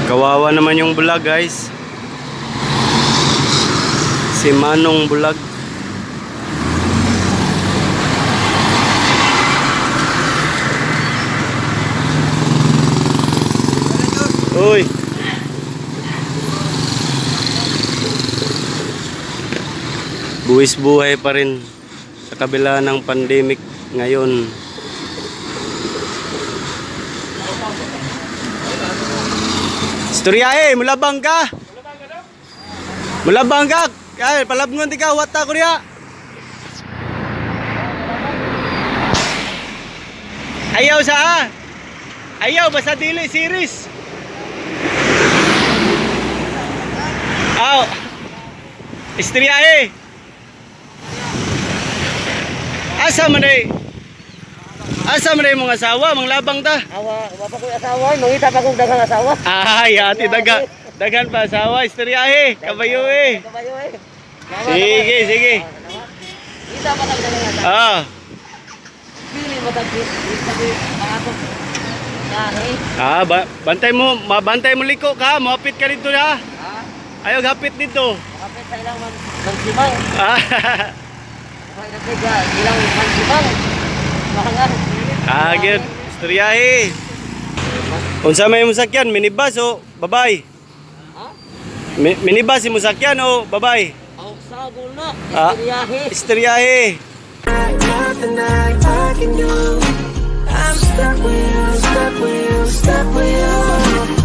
Kawawa naman yung bulag, guys. Si Manong Bulag. Uy. Buwis buhay pa rin sa kabila ng pandemic ngayon. Istorya eh, mulabang ka. Mulabang ka. Ay, palabngon di ka, wata ko riya. Ayaw sa ah. Ayaw, basta dili series. Aw. Istorya eh. Asa man ay? Asa man ay mong asawa, manglabang ta? Awa, wa pa ko'y asawa, mangita pa kong daghang asawa. Ay, ate, daghan pa asawa, istoryahe, kabayo eh. Kabayo eh. Sige, sige. Kita pa tag daghang asawa. Ah, Pili mo tag pili ang atong gahi. ah, bantay mo, mabantay mo liko ka, mohapit ka dito ha. Ha? Ayaw hapit dito. Makapit sa ilang man mansimang. Ah, May nagtiga ilang mansimang. Mahangan. ah, good. Istoryahe. Unsa may imong sakyan, minibus o babay? Ha? Minibus imong sakyan o babay? Ang sagol na. Ah. Istoryahe. Istoryahe. Nothing that I can do. I'm stuck with you, stuck with you, stuck with you.